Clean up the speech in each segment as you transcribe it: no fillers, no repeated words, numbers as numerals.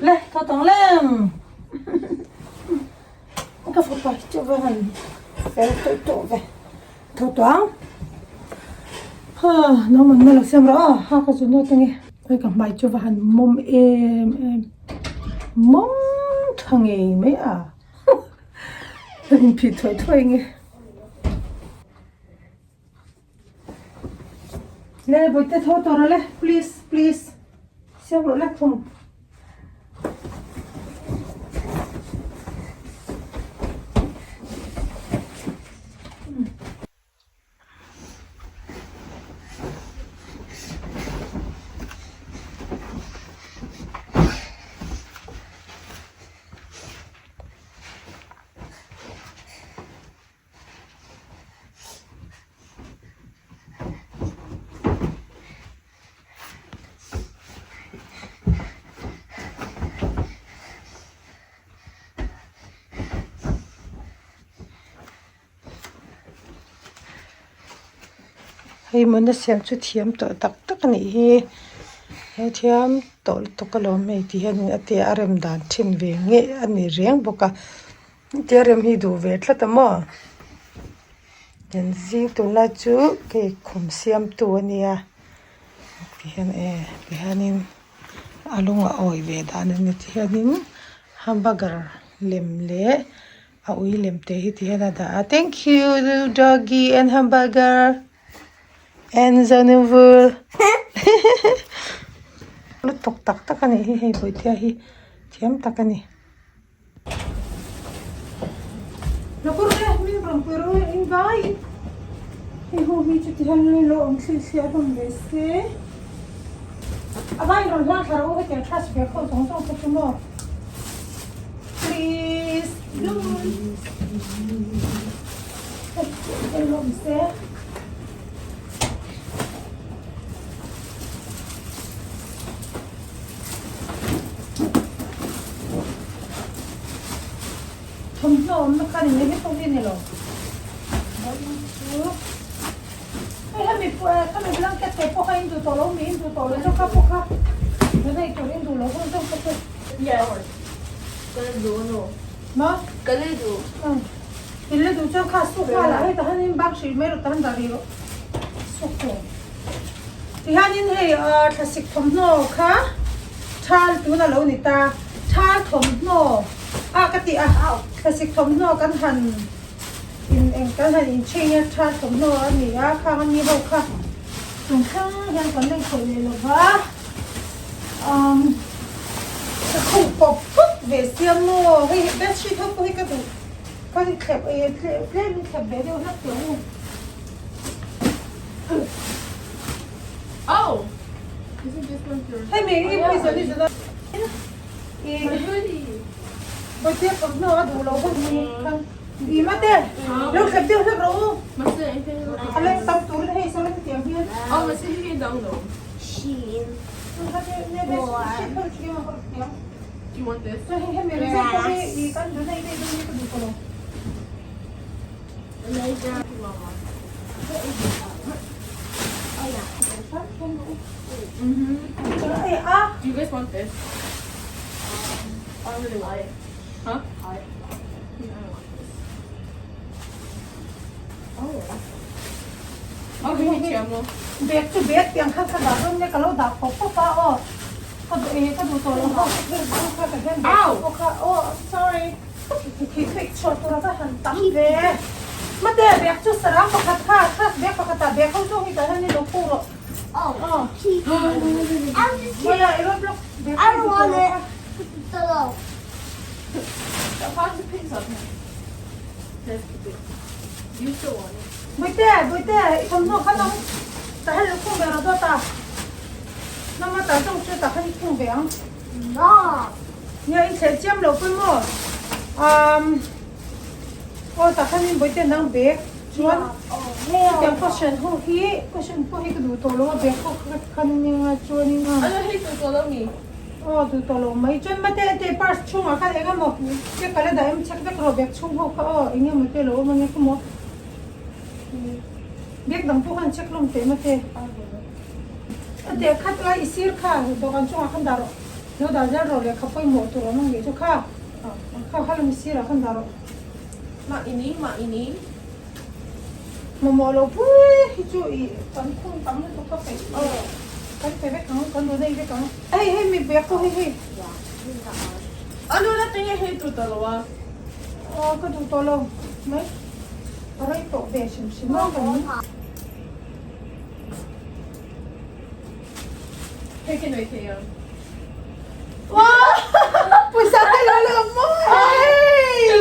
Le tho tawng lem ka fapa hi chu va han fel tawh tawh ve tho tawng ha naupang na lo siam rawh aw ha ka chu nawt ange hei ka hmai chu va han mawm em em mawm tha ngei mai a ka inphih thuai thuai nge. Le bawihte tho tawh rawh le please please siam rawh le khum. Hei mawna siam chu thiam tawh tak tak a nih hi he thiam tawh lutuk alawm hei ti hianin a tia a rem dan thin ve nge a ni reng bawk a. Tia rem hi duh ve tlat a maw kan zing tunlai chu cake khum siam tu a nia ti hian e ti hianin a lung a awi ve dan a ni ti hianin hamburger lem leh a ui lem te hi ti hian a dah a thank you doggy and hamburger and zanuvul lutuk tak tak a nih hi hei bawihtea hi thiam tak a ni. Thawmhnaw awmna kha ni mai hi pawh hi a ni lo. Vawiin chu hei hemi khami blanket te pawh kha in duh tawh lo mi in duh tawh lo zawk kha pawh kha donate tur in duh lo zawk zawk kha chu. Maw? In la duh chuan kha suk nghal ah hei tah hian in bak hrih mai rawh tah hian dah rih rawh suk tur. Tihianin hei thlasik thawmhnaw kha thal tun a lo ni ta, thal thawmhnaw ah ka tih a, thlasik thawmhnaw kan han in eng kan han inchhing a thal thawmhnaw a ni a, khang a ni ho kha chung thleng hian kan leng khawih leh lo va, umm ka khuh pawp pawp ve sia maw, hei bedsheet ho pawh hi ka duh ka thlep tlem in thlep ve deuh hlek teh u. Hemi hi prison hi zuna i Bawihte thawmhnaw a duh lo bawk ni khan i mate lo thlep deuh hlek rawh u a leng tam turin hei sawn hetiang hian hemi rizai pawh hi i kan donate dawn hi ka duh tawh lo. Do you guys want this? I don't really want it. Huh? I don't want this. Oh. Okay, hey, Chiamo. Bag chu bag tiang khan ka dah dawn nia ka lo dah pawp pawp a aw ka duh e ka duh tawh lo ho kha ka hian bag pawh kha aw sorry. Khi khi chhuah tur a va han tam ve. Mate bag chu sarang pakhat kha kha bag pakhat ah bag ho zawng hi tah hian i lo khuh rawh. Aw. Mawia i rawn block bag hi duh tawh lo kha. Bawihte bawihte i thawmhnaw kha nang tah hian lo khung ve rawh dawt a. Nangma tah zawng chu tah khan i khung ve ang. Nia in thleh chiam lo pawi maw umm aw tah khan in bawihte nang bag chuan chutiang question ho hi question pawh hi ka duh tawh lo a bag pawh kha khan nia chuan in a aw duh tawh lo mai chuan mate te purse chhungah khan eng emaw te ka la dah em chek vek rawh bag chhung ho kha aw eng emaw te lo awm ania khaw maw bag dang pawh khan check hlawm teh mate a te khat lai i sir kha dawhkan chungah khan dah rawh. Lo dah zel rawh lehkha pawimawh tur awm ang nih chu kha. Kha kha lami sirah khan dah rawh. Mah ini, mah ini. Mamawh lo pui hi chu i kan khung tam lutuk ka peih. Kan pe vek ang, kan rawn ei vek ang. Hei hei mi bag pawh hei hei. A nu la tinge hei duh tawh lo a? Aw ka duh tawh lo mai. A rei tawh ve hrim hrim a kan. Hei ka nei thei ang. Wow! Pawisa te lo lo maw hei!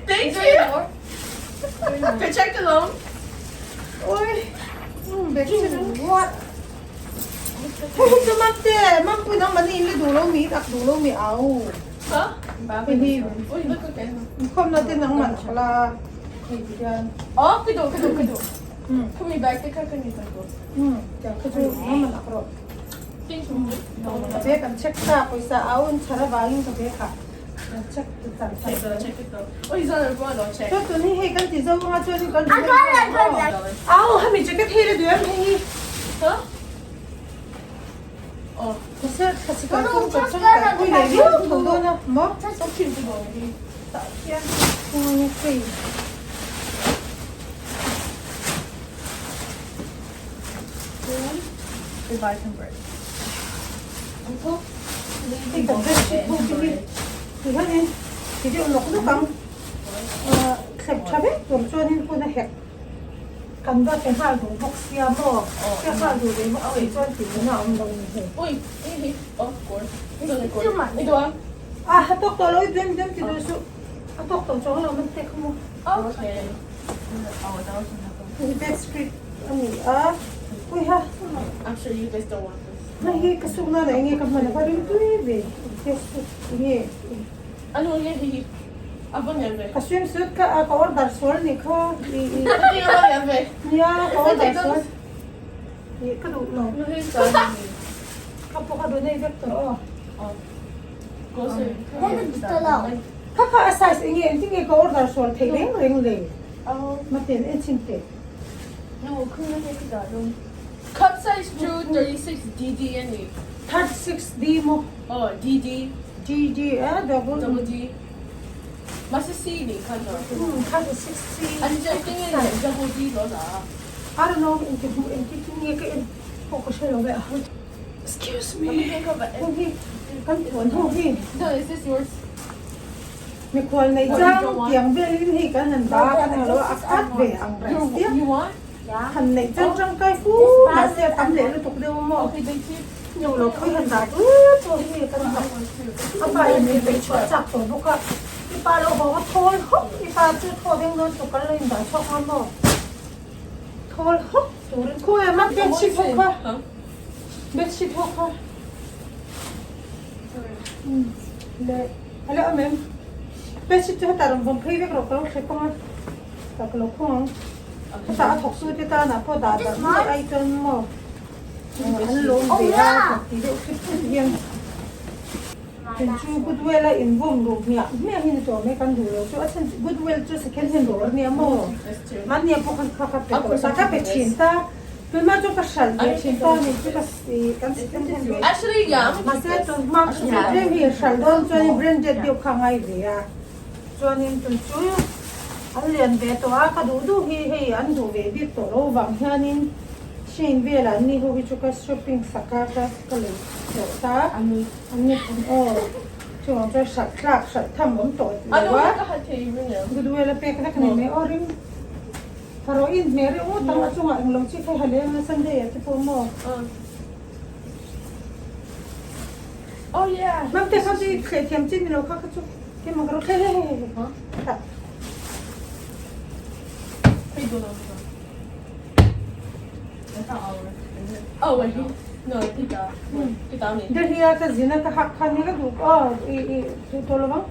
Thank you! Ka check alawm. Oi! Bag chu what? Hei hi chu mamte, mampui nang mani in la duh lo mi, ak duh lo mi au. Huh? Hei hi. Oi, look okay. Inkhawmna te nang man khala. Hei ti hian. Oh, ka duh, ka duh, ka duh. Khumi bag te kha ka ni tak duh. Tiang kha chu nang man ak rawh. Ka bag an check ta, pawisa au in chhar avangin ka bag ah an check ta char char. Oi, zan ar pawh a lo check. Chuan tun hi hei kan ti zo anga chuan kan duh Au, hemi jacket hei la duh em hei hi. Huh? Oh. Mahse, thlasik ah chuan kan changkai pui leh viau tho dawn a, maw? Tah khian khawnge hei. Hei kan bedsheet ho te hi ti hianin ti deuh nawk nawk ang thlep tha vek tur chuanin hun a hek kan va pe nghal duh bawk sia maw pe nghal duh leh bawk si chuan tih na a awm lo ni hei. A ha tawk tawh lo i duem duem ti duh suh a tawk tawh chuang lo man te kha maw. Hei bedspread a ni a puiha hei hi ka suk nana enge ka hman a va rimtui ve engtia suk enge ka swimsuit kha ka order sual ni kha nia ka order sual ih ka duh lo ka pawh ka duh nei vek tawh aw. Kha kha a size enge engtin nge ka order sual thei reng reng le maten en chhin teh. Cup size chu 36 DD a ni. 36 D maw? Aw DD. DD a double. Double D. Mahse C nih kha no. 36 C. An engtin nge double D lo la a? I don't know engti hmuh engti tin nge ka en pawh ka hre lo ve a. Excuse me. Hei hi kan puan ho hi. No, is this yours? Mikhual nei chang tiang velin hei kan han ba kan ang lo a khat ve ang reng sia. Han neih chang tangkai fu mahse a tam leh lutuk deuh maw. Nyo lo pawh hi han dah tut pawh hi kan hlauh. A pa in min peih chhuah chak tawh bawk a. I pa lo haw a thawl hawk i pa chu thaw deng dawn chu kal lo in dah chhuak ngam maw. Thawl hawk turin khawnge a bedsheet ho kha. Bedsheet ho kha leh a la awm em? Bedsheet chu hetah rawn vawm phei vek rawh ka lo thlep ang a tah ka lo khawng ang hetah a thawk tu te tanah pawh dah darh mai ai chuan maw an lawm ve a ka ti deuh hrep hrep hian tin chu goodwill a invawm luh hmiah hmiah hi ni tawh mai kan duh lo chu a chhan chu goodwill chu second hand dawr ania maw mahni pawh khan kha ka pe tawh ta ka pe thin ta. Tunah chu ka hralh ve thin ta ni chu ka kan second hand ve. Mahse tun hma tlem hi hralh dawn chuanin branded deuh kha a ngai ve a. Chuanin tun chu an lian ve tawh a, ka duh duh hi hei an duh ve bik tawh lo vang hianin Shein velah an ni ho hi chu ka shopping sak a ka ka lei tawh ta. An ni aw chuvang chuan hralh tlak hralh tham awm tawh lo a. Goodwill a pek vek a ni mai aw ring. Pharawh in hmeh reuh ngawt ang a chungah englo chi kha i ha leng a Sunday ah te pawh maw? Mam te kha chu i thleh thiam chi nilo kha kha chu keimah ka rawh thleh hei hei hei tah. Delhi a ka zin a ka hak khan hi ka duh aw i i duh tawh lovang.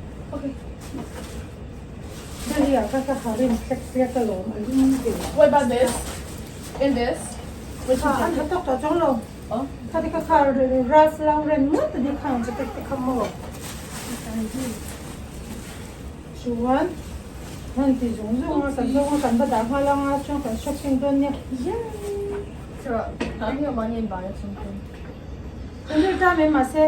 Delhi ah khan ka ha rim hlek hlek alawm a lum ve. What about this? And this? Kha an ha tawk tawh chuang lo. Kha te kha kha Ralph Lauren ngawt a ni kha ang jacket te kha maw. Chuan han ti zung zung a kan zawng a kan va dah nghal anga chuan kan shopping dawn nia. Yay! So, I get money and buy something. ṭam em mahse.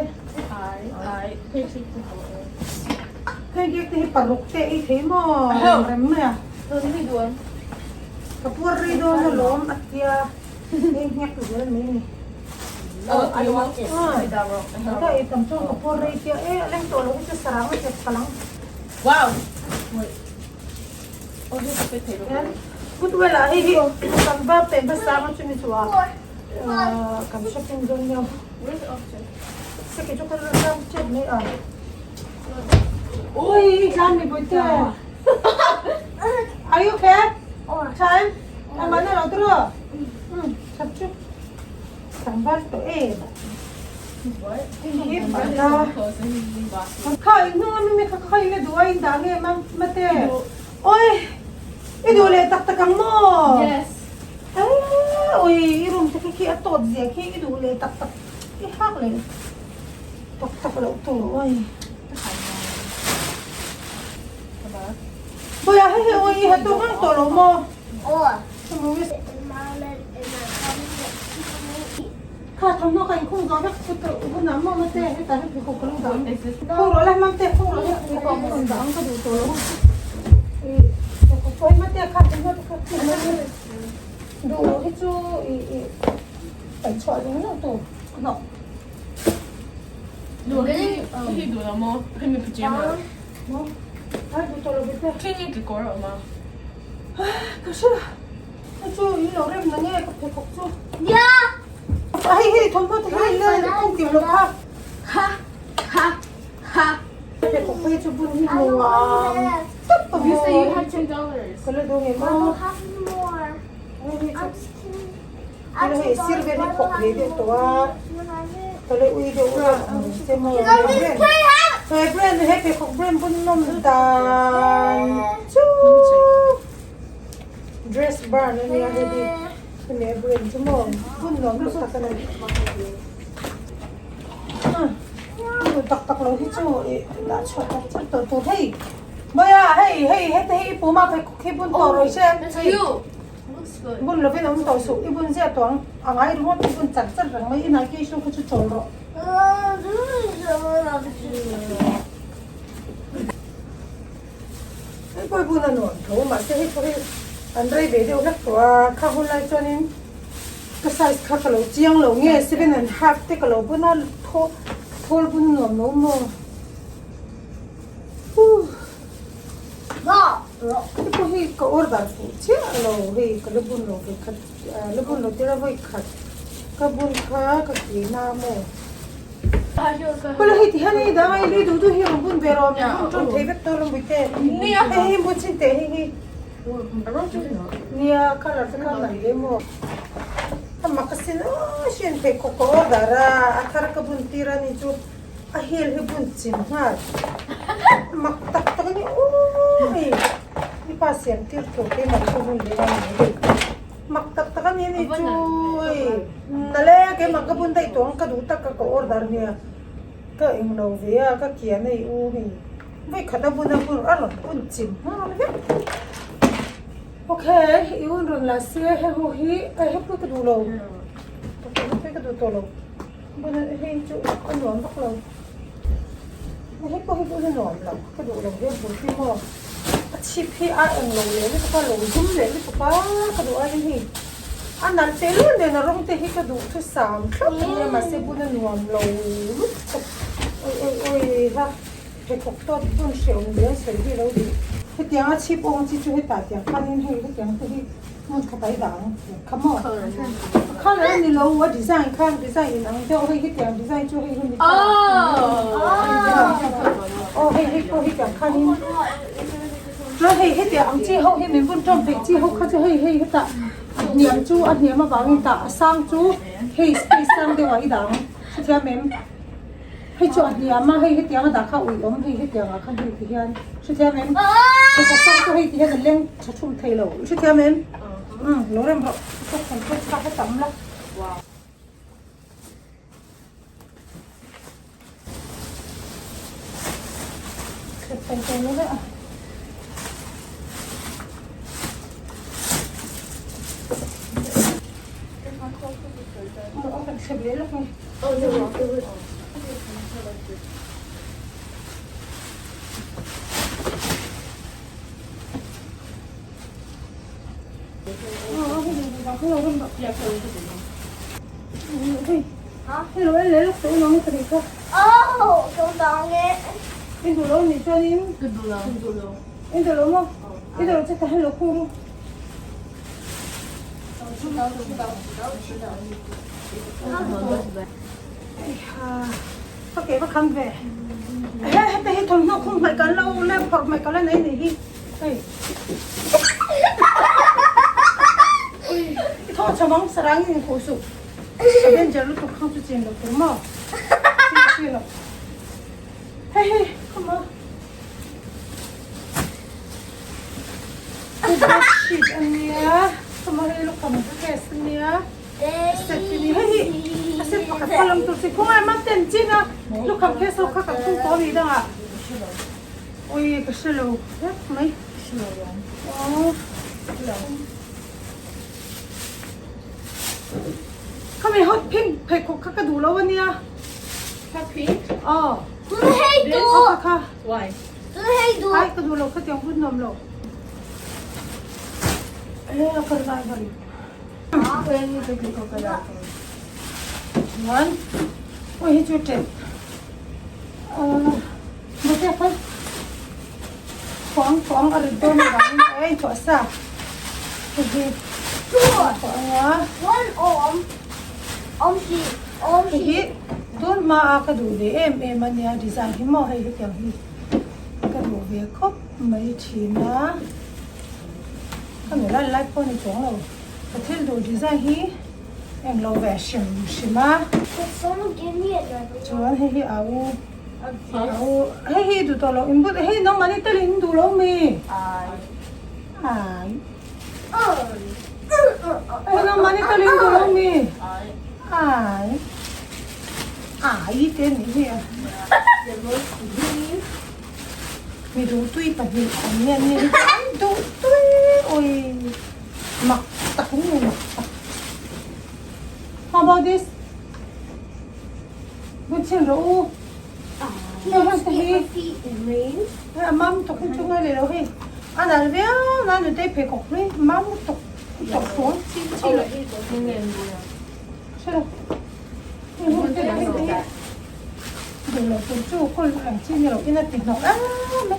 Pancake te hi paruk te ei thei maw rem rem mai a. Ka puar rei dawn alawm a tia ei nghek zel mai a ni. Ka ei tam chuan ka puar rei tia e a leng tawh lo hi chu sarang a chep palh ang. Goodwill ah hei hi kan va pen hmasa ang a chumi chu ah kan shopping dawn nia. Seki chu ka ram chet mai a. Ui i tlan mi bawihte. Are you okay? Time? Ama na lo tro. Chap chu. Sambal to em. Kha in hnung ami mi kha kha in a duh a in dah nge ma mate. Oi i duh leh tak tak ang maw? Yes. Eee oi i room te khi khi a tawt zia khi i duh leh tak tak i hak leh tak tak loh tur oi. Bawiah hei hei oi i ha tawk ang tawh lo maw? Kha thawmhnaw ka inkhung zawh vek chu tawh hunah maw mate hetah hian pheikhawk ka lo dah ang. Khung rawh la mate khung rawh la pheikhawk ka rawn dah ang ka duh tawh lo. Ih pheikhawk pawh hi mate kha thawmhnaw te kha khi duh loh hi chu ih ih paih chhuah lung lung tur a hnawk. Hi duh lo maw? Khi mi pajama. Maw? Ai duh tawh lo ve te. Khi nge kekawr a awm a? Ka hre lo. Hei chu in lo rem na nge ka pheikhawk chu. Hei hei thawmhnaw te hi la khung kim lo kha. Ha ha ha. Pheikhawk phei chu bun hi nuam tawp a You say you maw. had $10. Ka la duh ngei maw. Hei chu hei sir vel hi khawk ve deuh tawh a. Ka la ui deuh a ang che maw. He brand he pheikhawk brand bun nawm dan chu. Dress barn a nia hei hi hemi a brand chu maw hun nuam lutuk tak a ni a tak tak lo hi chu ih dah chhuah tak char tawh tur hei Mawia hei hei heti hi i pum a pheikhawk hi bun tawh rawih se hei bun lovin awm tawh suh i bun ziah tawh ang a ngai ringawt i bun char char reng mai i Nike shoe kha chu chawl rawh. Hei pawh hi bun a nuam tho mahse hei pawh hi an rei ve deuh hlek tawh a kha hun lai chuanin ka size kha ka lo chiang lo nge 7.5 te ka lo bun a thaw thawl bun nuam lo maw huh hei pawh hi ka order fuh chiah lo hei ka la bun lo ve khat la bun lo tir a vawi khat ka bun kha ka ki na maw. Kawla hei ti hian hei dang a i lui duh duh hi rawn bun ve rawh min bun ṭawn thei vek tawh lo mawite. Hei hi bun chin teh hei hi. Nia colour te kha a nalh hle maw. A mak a sin aw hrian pheikhawk ka order a a thar ka bun tir a ni chu a heel hi bun chim nghal. A mak tak tak a ni aw hei i pa siam tir tur keimah ka bun leh a ni hei. Mak tak tak a ni ni chu hei nale keimah ka bun daih tawh ang ka duh tak a ka order nia ka englo ve a ka kian a i u hei vawi khat a bun a bun a rawn bun chim nghal vek ok i un rawn la se he ho hi a he pawh ka duh lo he pawh ka duh tawh lo bun hei chu a nuam vak lo he pawh hi bun a nuam lo ka duh lo ve bul hi maw. A chhip hi a eng lo leh lutuk a, lo zum leh lutuk a ka duh aiin hei a nalh teh lul nen a rawng te hi ka duh thusam thlap a nia mahse bun a nuam lo lutuk oi oi oi ha pheikhawk tawt bun hrehawm leh an sawi hi lo duh. Hetiang a chhip awng chi chu hetah tiang khanin hei hetiang te hi hmun khat a i dah ang kha maw colour a ni lo a design khan design in ang deuh hei hetiang design chu hei hemi aw hei hei pawh hetiang khanin chuan hei hetiang ang chi ho hi min bun tawm theih chi ho kha chu hei hei hetah a hniam chu a hniam avangin tah a sang chu hei space sang deuh ah i dah ang hrethiam em hei chu a hniam a hei hetiang a dah kha ui awm hei hetiang ah khan hei ti hian hrethiam em pheikhawk sang chu hei ti hian a leng tha thum thei lo hrethiam em. Umm lo rem rawh ka phone pawh kha ka tam la. Thlep fel tawh lo vek a. Aw kan thlep leh lawk mai. kha lo rem rawh. Hei hei lo en leh lawk tawh inang ka nih kha. I duh lo nih chuanin Ka duh lo. Duh lo. I duh lo maw? I duh lo chu ka hel lo khur u. Ka ke va kham ve. He hete hi thawmhnaw khung hmaih kan lo leng phawrh hmaih ka la nei nih hi. Hei. Ui, i thaw chho vang sarang in khuh suh. Danger lutuk khang chu chin lo tur maw? Chin lo. Hei hei, come on. Hei bed sheet a nia, come on hei lukham case a nia. Set te ni hei hi a set pakhat kha lang tur chi khawngai mam ten chin a lukham case ho kha kan thung tawh a ni dangah. Ui ka hre lo vek mai. Aww. Khami hot pink pheikhawk kha ka duh lo a nia. Hot pink? Aw. Hei du. Aw kha kha. Why? Hei du. Ai ka duh lo kha tiang hun nuam lo. E a kar lai bari. Chuan oi hi chu tet. Bute kha khuang khuang a rit dawn avangin a en chhuah sa. Hei hi thuah anga. One awm. Awm si. Awm si. Hei hi tun hma a ka duh ve em em a nia design hi maw hei hetiang hi ka duh ve khawp mai thin a. Ka nula lai pawh ni chuang lo. Ka thil duh design hi englo ve hrim hrim a. Chuan hei hi a u a u hei hi duh tawh lo in but hei nangmahni telin in duh lo mi? Ai. Hei nangmahni telin in duh lo mi? Ai. Ai te a nih hi a. Mi duhtui pahnih an ni an ni hi chu an duhtui ui mak tak an ni mak tak. How about this? Bun chhin rawh u. Hei hei te hi. Hei a mam tuk hi chu ngai leh lo hei. A nalh viau na nutei pheikhawk hlui mam tuk tawh chuang chi chi loh. Hre lo. Hei hei te hei te hi. Duh loh tur chu kawl ang chi ni loh in a ti hnawk em a.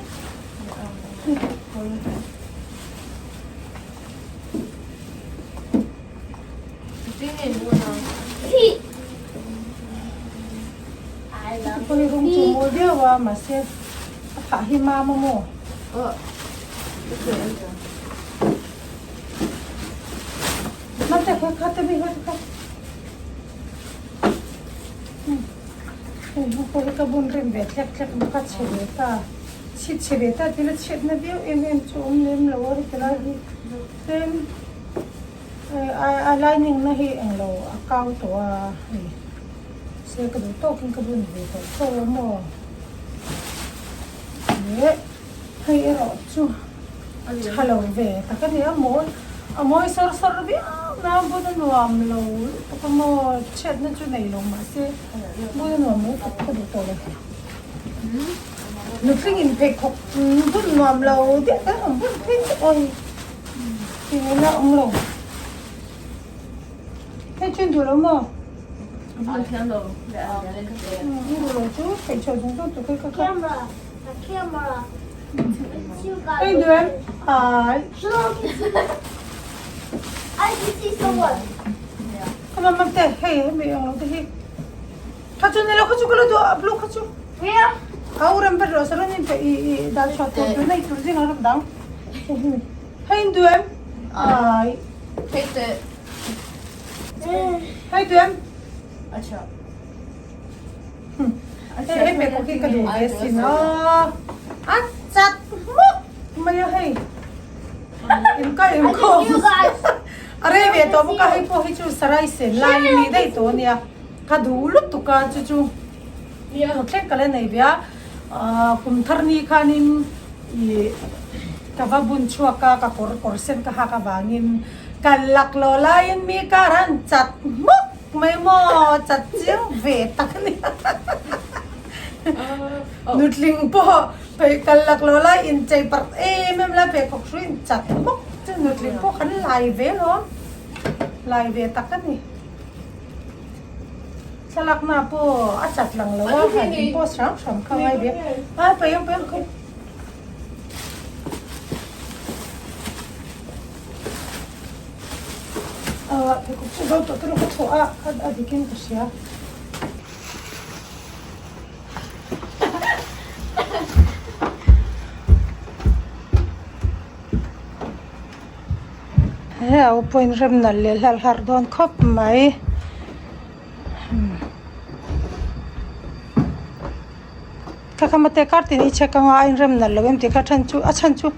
Pawh hi rawng chu mawi viau a mahse a phah hi mam a maw. Mate kha kha te mi kha kha. Hei ho pawh hi ka bun rem ve thlek thlek bawk a chhe ve ta chhit chhe ve ta tila chhiatna viau em em chu awm lem lo a heti lai hi tlem a lining na hi englo a kau tawh a hei se ka duh tawkin ka bun ve tawh tho a maw leh hei erawh chu tha lo ve tak a ni a mawi a mawi sawr sawr viau na bun a nuam lo lutuk a maw chhiatna chu nei lo mahse bun a nuam lo lutuk ka duh tawh lo nutling in pheikhawk bun nuam lo deuh deuh ang bun phei chu awi tihna a awm lo hei chu in duh lo maw in duh lo chu pheichhaw zawng zawng tur kha ka Hei duem ai. Come on, mate. Hei, hei mi ang lo te hi. Kha chu ni lo kha chu ka lo duh a blue kha chu. Au ram ber ro saron in pe i i dal chhuat tur tu nei tur zing ram dang. Hei in duem ai. Hei te. Hei duem. Acha. Hei hei pe kawk hi ka duh ve sin a a chat hmawk mai a hei in ka in khawm a rei ve tawh bawk a hei pawh hi chu sarai sen lai mi daih tawh a nia ka duh lutuk a chu chu thleng ka la nei ve a kum thar ni khanin ih ka va bun chhuak a ka kawr kawr sen ka hak avangin ka laklawh laiin mi kar an chat hmawk. Mai maw chat chiang ve tak a ni. Nutling pawh phei kal lak lo lai inchei parh em em lai pheikhawk hruai in chat bawk chu nutling pawh kan lai ve alawm. Lai ve tak a ni. Thlalakna pawh a chat lang lo a, han in post hram hram kha ngai ve a. A paih ang paih ang khawi. Ah pheikhawk chu zo tawh tur ka chhuah a, a dik in ka hria. He au pawhin rem nalh leh hlarh hlarh dawn khawp mai kha kha mate kar tin i check anga a inrem nalh lo em tih kha a then chu a chhan chu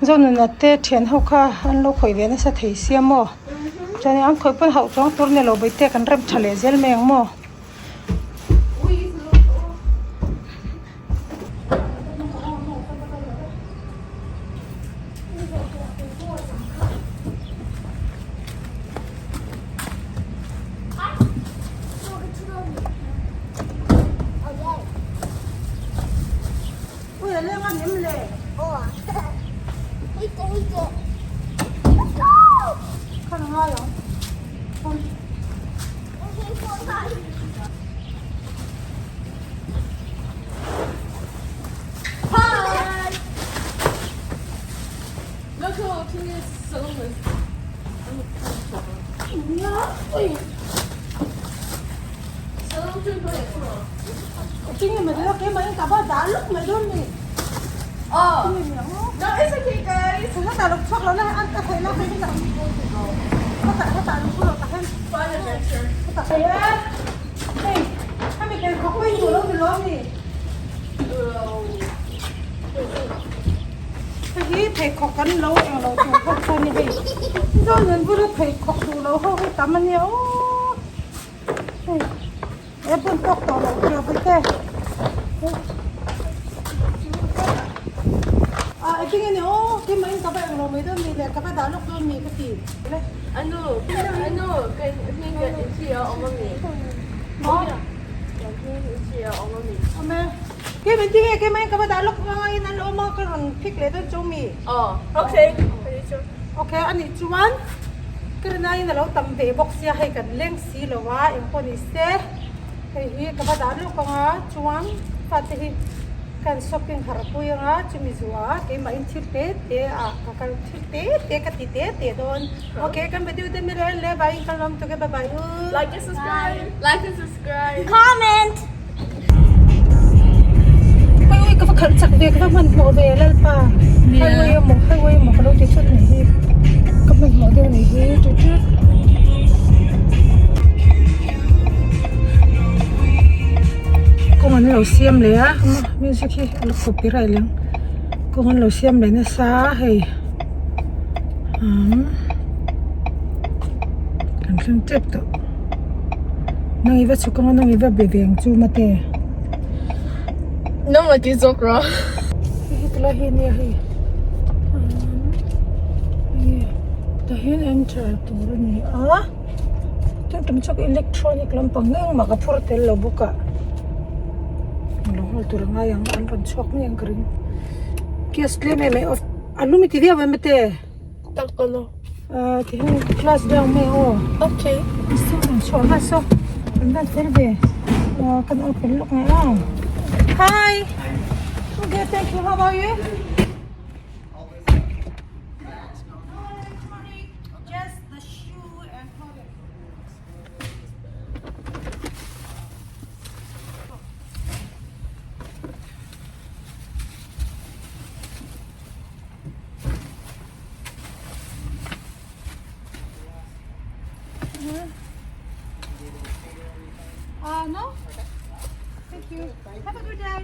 Zonuna te thian ho kha an lo khawih ve nasa thei sia maw chuan an khawih pawn hauh chuang tur ni lo bawihte kan rem tha leh zel mai ang maw. Hei hi pheikhawk kan lo eng lo tur ho kha a ni hei chuan bula pheikhawk duh lo ho hi tam a nia aw hei he bun tawk tawh lo tur hi te ah engtin nge ni aw keimah in ka va eng lo mai dawn mi le ka va dah lawk dawn mi ka ti Anu anu kan hming kan inchhir a awm ami maw kan hming inchhir a awm ami awm e. Ke min ti nge ke mai ka va dah lawk anga in an awm a ka rawn phik leh dawn chu mi. Aw okay Okay anih chuan ka rin aiin a lo tam ve bawk sia hei kan leng si lo a eng pawh ni se hei hi ka va dah lawk anga chuan fate hi kan shopping harh pui anga chumi zuah keimah in thil te te ah ka kal thil te te ka ti te te dawn okay kan video te mi le le bye in kan lawm tuk e bye bye u. Like and subscribe like and subscribe comment. Highway ka va khalh chak ve ka va hmanhmawh ve Lalpa highway emaw highway emaw ka lo ti thut mai hi ka hmanhmawh deuh ni hi tut tut. Kawng an lo siam leh a music hi a la copyright leh ang kawng an lo siam leh nasa a hei umm kan thleng tep tawh. Nang i va chhuk anga nang i va be ve ang chu mate. Nang la ti zawk rawh. Hei hi tilai hi ania hei. Enge tah hian enter tur a ni a. Tun tum chu electronic lampang engmah ka phur tel lo bawk a. Lo hawl tur a ngai ang an rawn chhuak mai ang ka ring. Gas tlem em em off a lum i ti viau em mate. Tak ka lo. Ah ti hian class deuh ang mai aw. Okay. Sim ang chhuah nghal saw. Kan van fel ve. Ah kan open lawk nge aw. Hi. Okay, thank you. How about you? Just the shoe and toilet. Uh, no. Thank you. Have a good day.